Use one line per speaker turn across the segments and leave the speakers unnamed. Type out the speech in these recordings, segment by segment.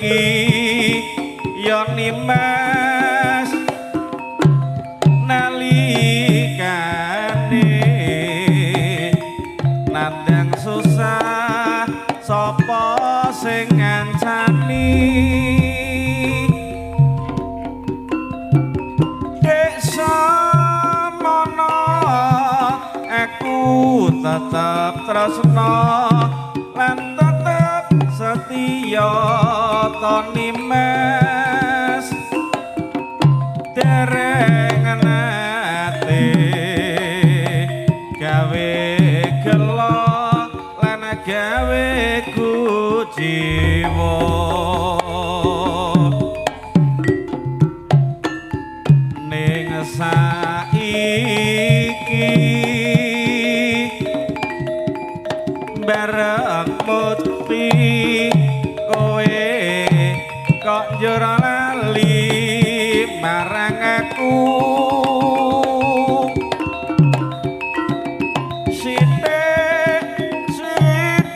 iki ya Nimas nalikane nandang susah sapa sing ngancani. Dek samono aku tetep tresno lan tetep setia to Nimas dereng nate gawe gelo lan gawe kuciwa. Ning saiki bareng mutpi kowe kok njur lali marang aku. Sithik sithik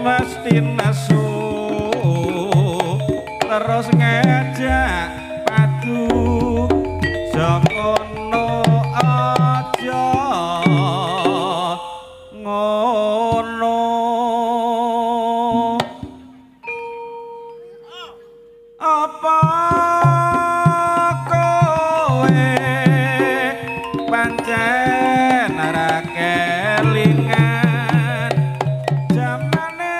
mesti nesu terus ngejak padu jokono aja ngono. Apa kowe pancen ora kelingan jamane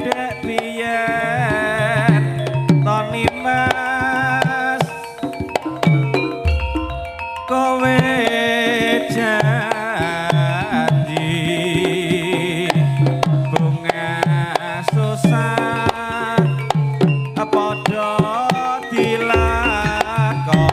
dek biyen to Nimas kowe janji bunga susah padha dilakoni.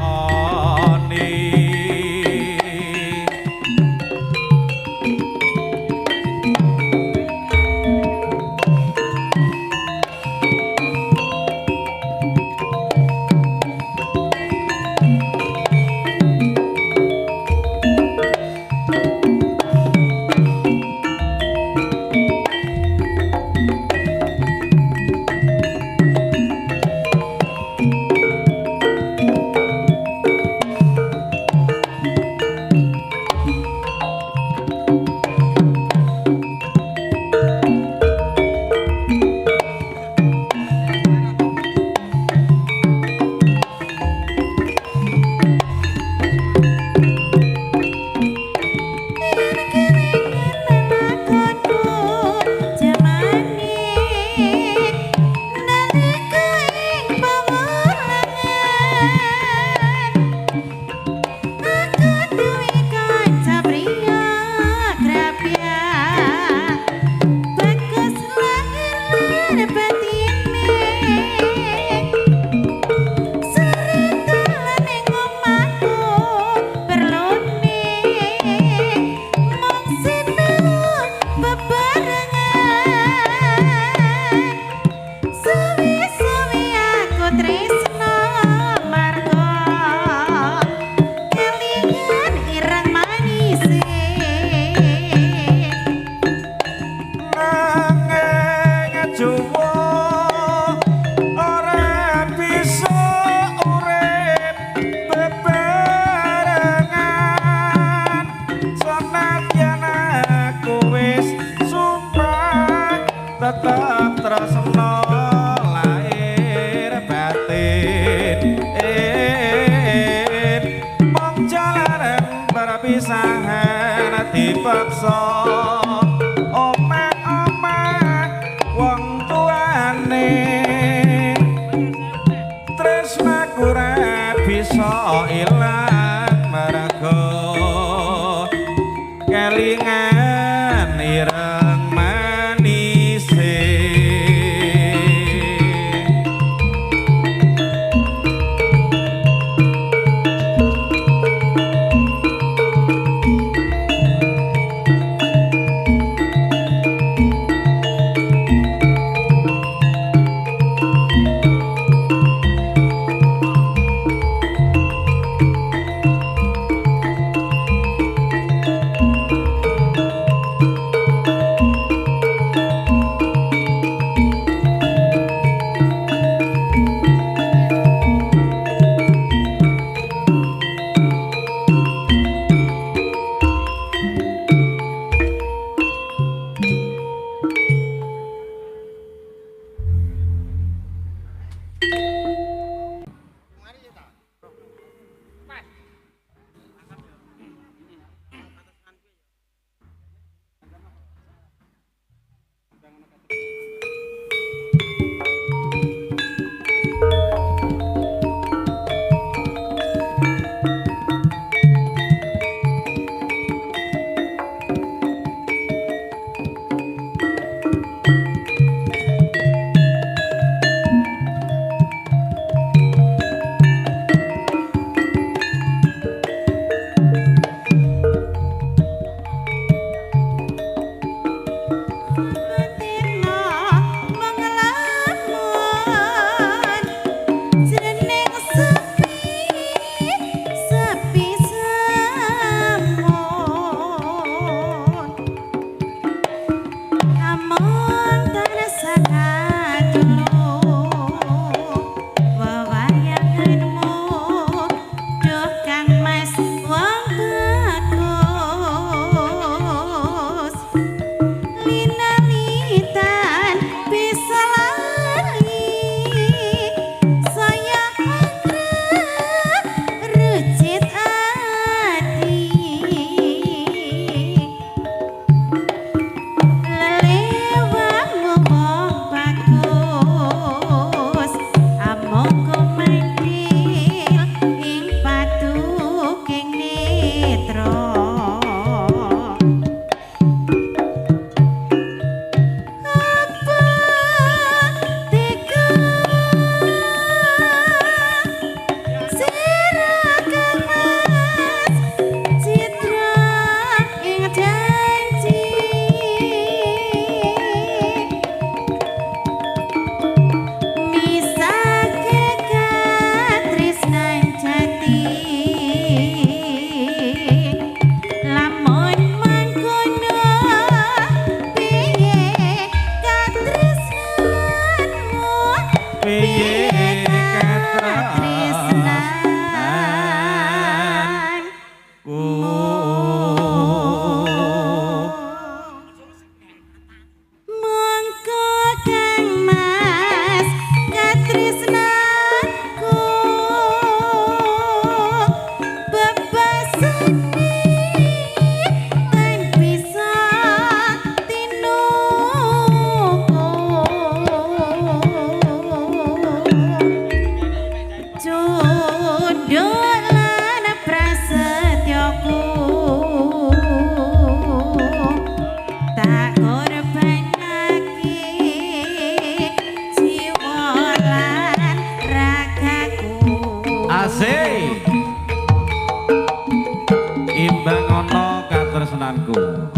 Dipaksa omah-omah wong tuane tresnaku ora bisa ilang mergo kelingan ireng manise.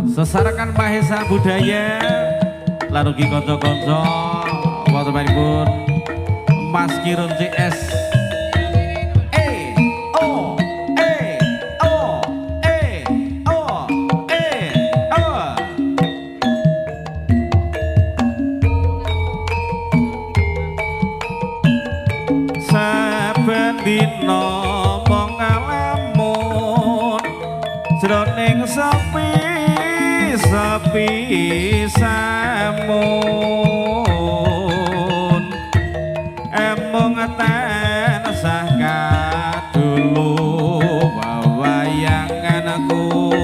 Sesarakan Mahesa Budaya lan ugi kanca-kanca wontenipun Mas Kirun CS. E O E O E O E O. Saben dina mung ngalamun jroning sepi sepi samun, emung tansah kadulu wawayanganku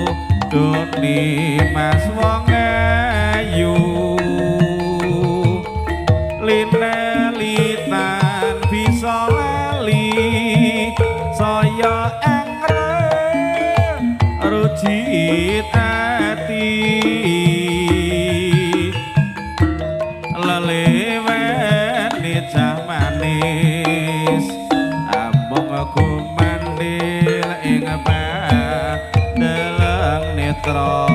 doni mas wong ayu linelitan bisa lali saya engre rujit ati leleweni cah manis amung kumandil ing pandeleng netra.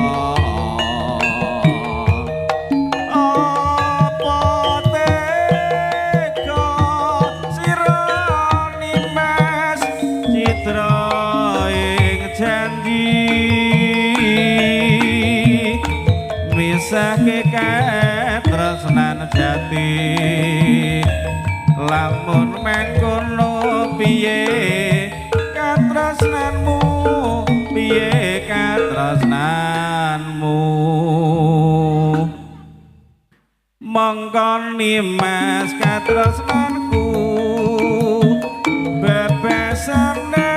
Apa tega sira nimas citra ing janji misahke katresnan jati lamun mengkono piye katresnanmu piye katresnanmu mongko nimas katresnanku bebasane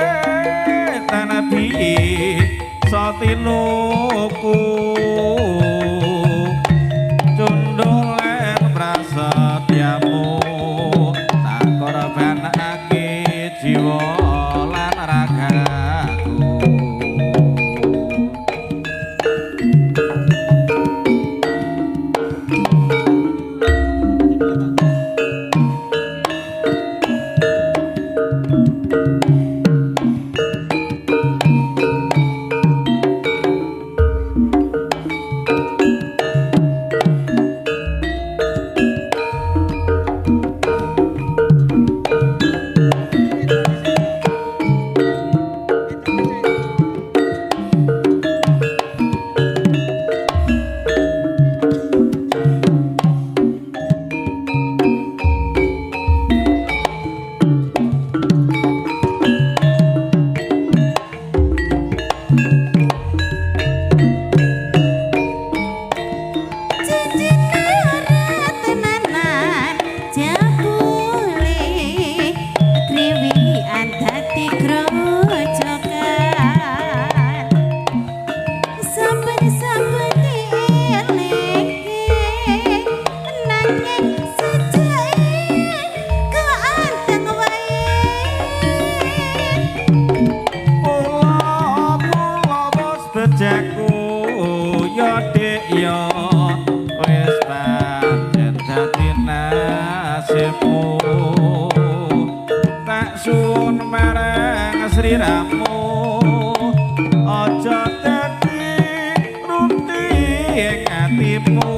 tanah bisa tinuku cundul lan prasetyamu tak korbanake jiwa lan ragaku.
Janjine ora tenanan jebule kriwikan dadi grojogan saben-saben dielingke nanging sejake keanteng wae.
Kula kula wis bejaku ya dik ya wis pancen dadi nasibmu tak suwun marang sliramu aja dadi runti ing atimu.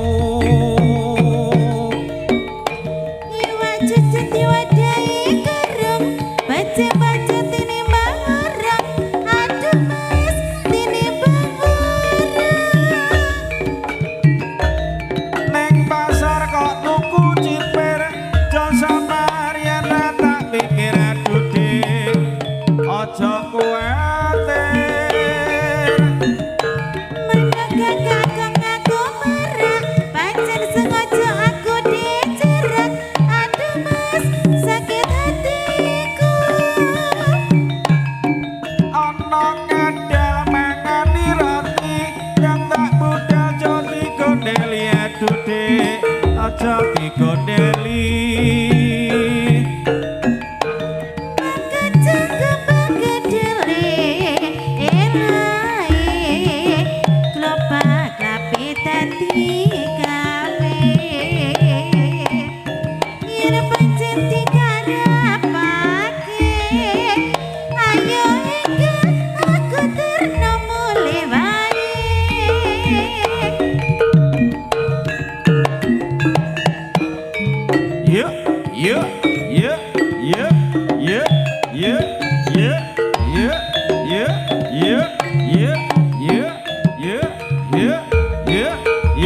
Iwak cucuk diwadahi kerung, bace-bace tinimbang orang. Aduh mas, tinimbang orang.
Neng pasar kok tuku cipir aja sabar yen tak pikir aduh dik aja kuwatir.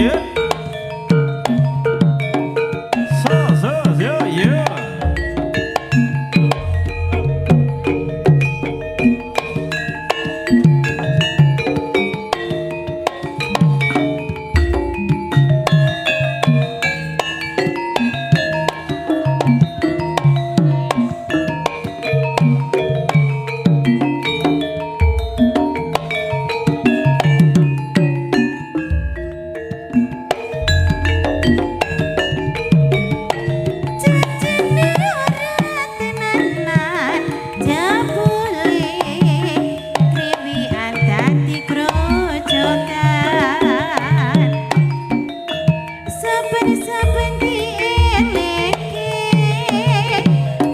Yeah. So so yo yo.
Jajane ora tenanan jebule kriwikan dadi grojogan. Saben-saben dieleke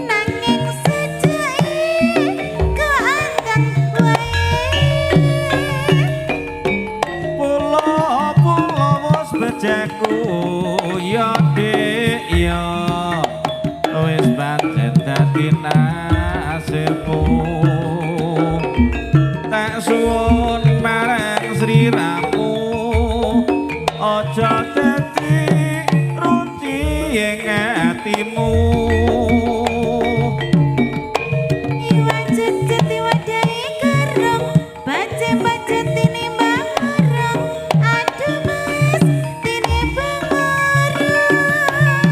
nanging sejake keantang wae.
Pulo-pulo wis bejaku ya Dik ya, wis pancen dadi nasibku. Tak suwun marang sliramu, aja dadi runti ing atimu.
Iwak cucut diwadahi kerung, bace-bace tinimbang urung. Aduh Mas, tinimbang urung.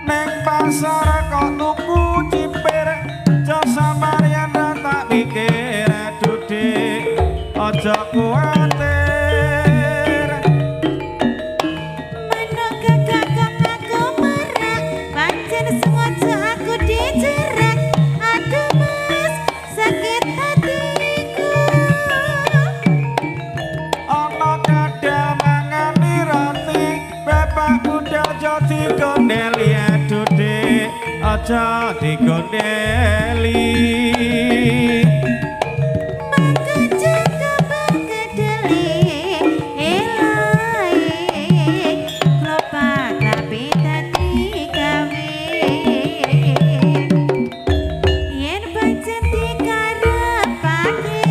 Neng pasar kok tuku cipir, jasa Marian ra tak pikir. Aduh Dik, aja kuwatir.
Manuk kakak aku merak, pancen sengaja aku dijerak. Aduh Mas, sakit hatiku.
Ana kadal mangani roti, bapak budal aja digondeli. Aduh Dik, aja digondeli.
Mangkajak kembang kedele, elae, klopak rapi dadi gawe. Yen pancen dikarepake,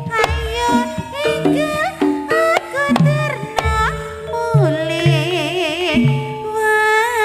ayo inggil aku terna mulih wae.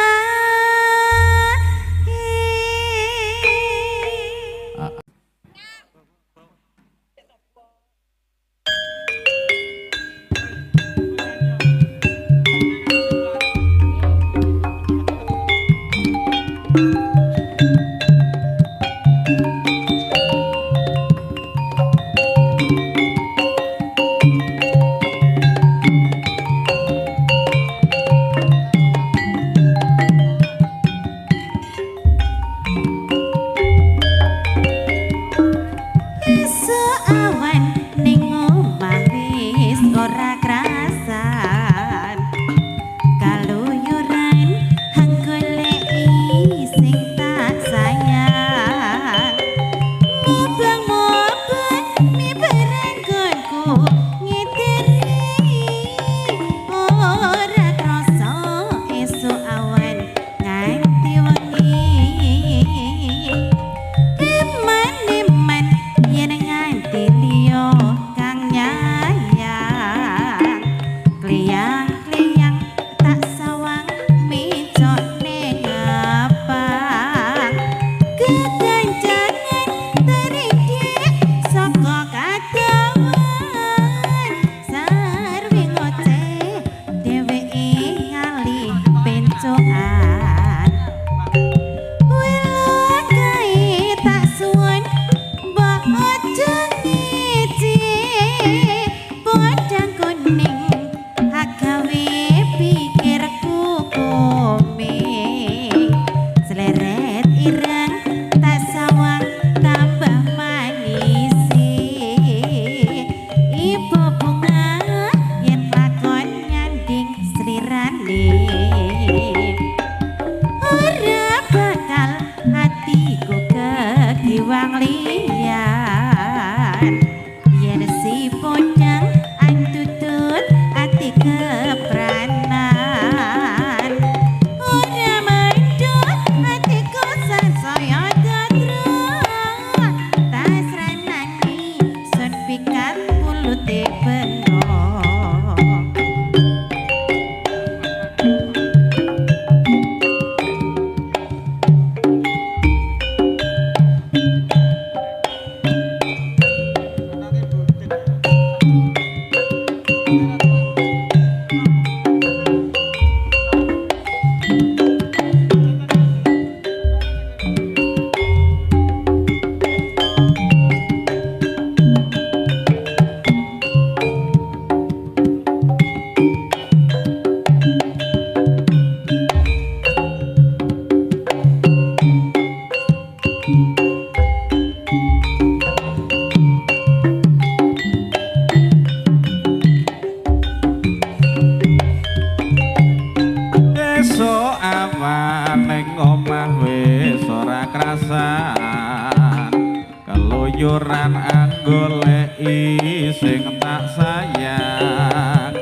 Keluyuran anggoleki sing tak sayang.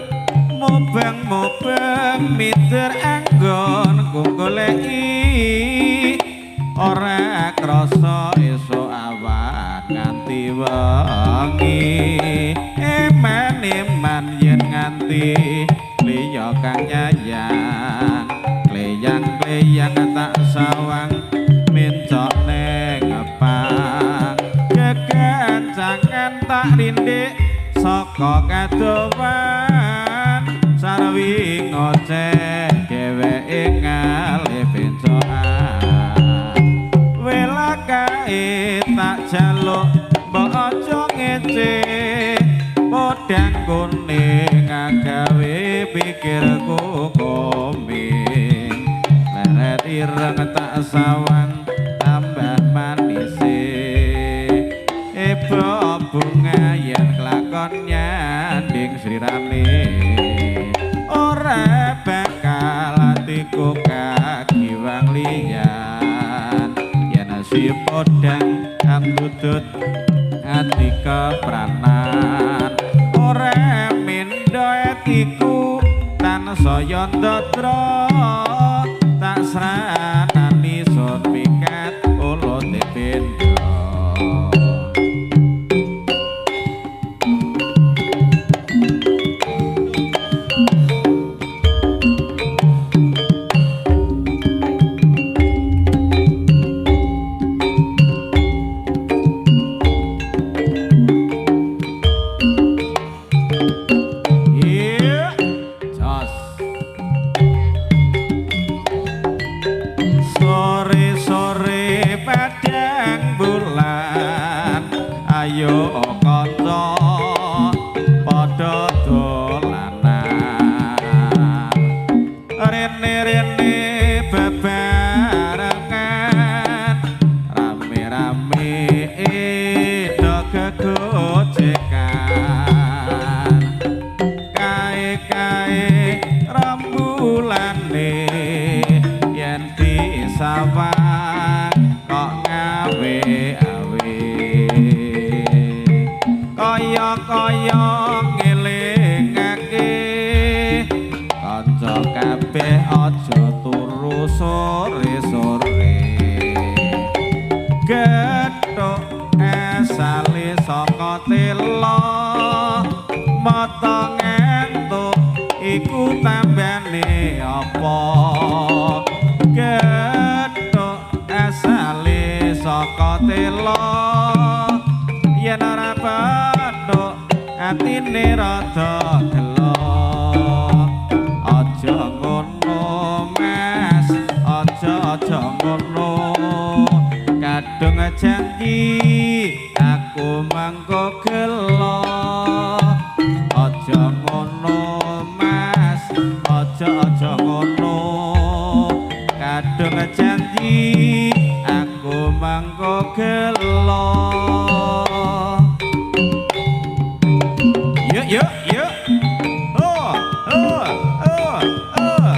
Mubeng-mubeng mider anggon ku goleki, ora krasa esuk awan nganti wengi. Eman-eman yen nganti liya kang nyayang, kleyang-kleyang tak sawang mencok ning pang. Kekancangan tak rindik saka kadowan, sarwi ngoceh dheweke ngalih bencokan. Welakae tak jaluk mbok aja ngece, podang kuning agawe pikirku koming. Leret ireng tak sawang tambah manise, ebo bunga yen kelakon nyanding srirane. Ora bakal atiku kagiwang liyan, yen si podang andudut ati kepranan. Ora mendho atiku tansaya ndadra, tak sranani sun pikat ulote bendho. Iya, jos. Sore-sore padang bulan, ayo kanca padha dolanan. Rene-rene bebarengan, rame-rame do gegojekan. Kae-kae rembulane yen disawang kok ngawe-awe. Kaya-kaya ngelingake kanca kabeh aja turu sore-sore. Gethuk asale saka tela, mata ngantuk iku tambane apa. Gethuk asale saka tela, yen ora petuk atine rada gelo. Aja ngono Mas, aja aja ngono, kadung janji aku mangko gelo. Aja ngono Mas, aja aja ngono, kadung janji aku mangko gelo. Yuk yuk yuk. Oh oh oh oh.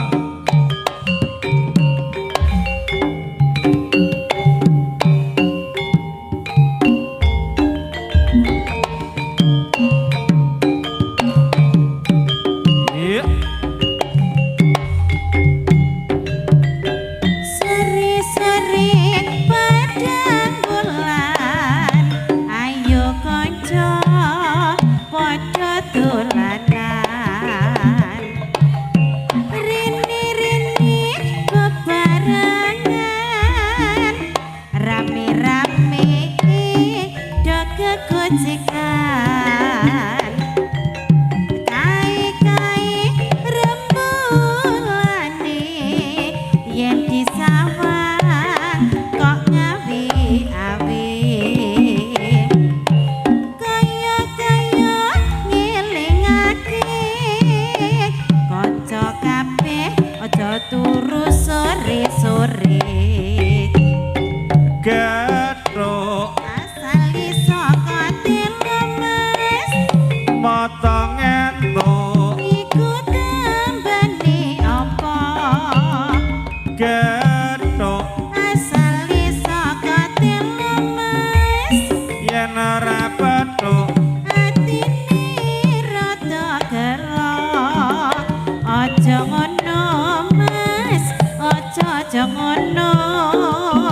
Iya.
Sore-sore padang bulan, ayo kanca padha dolanan. Rini-rini bebarengan, rame-rame do kegojekan. Kae-kae rembulane yen disawang kok ngawe-awe. Kaya-kaya ngelingake kanca kabeh aja turu sore-sore.
Gethuk
Asale saka tela Mas,
mata ngantuk
iku tambane apa.
Gethuk
Asale saka tela Mas,
yen
kula.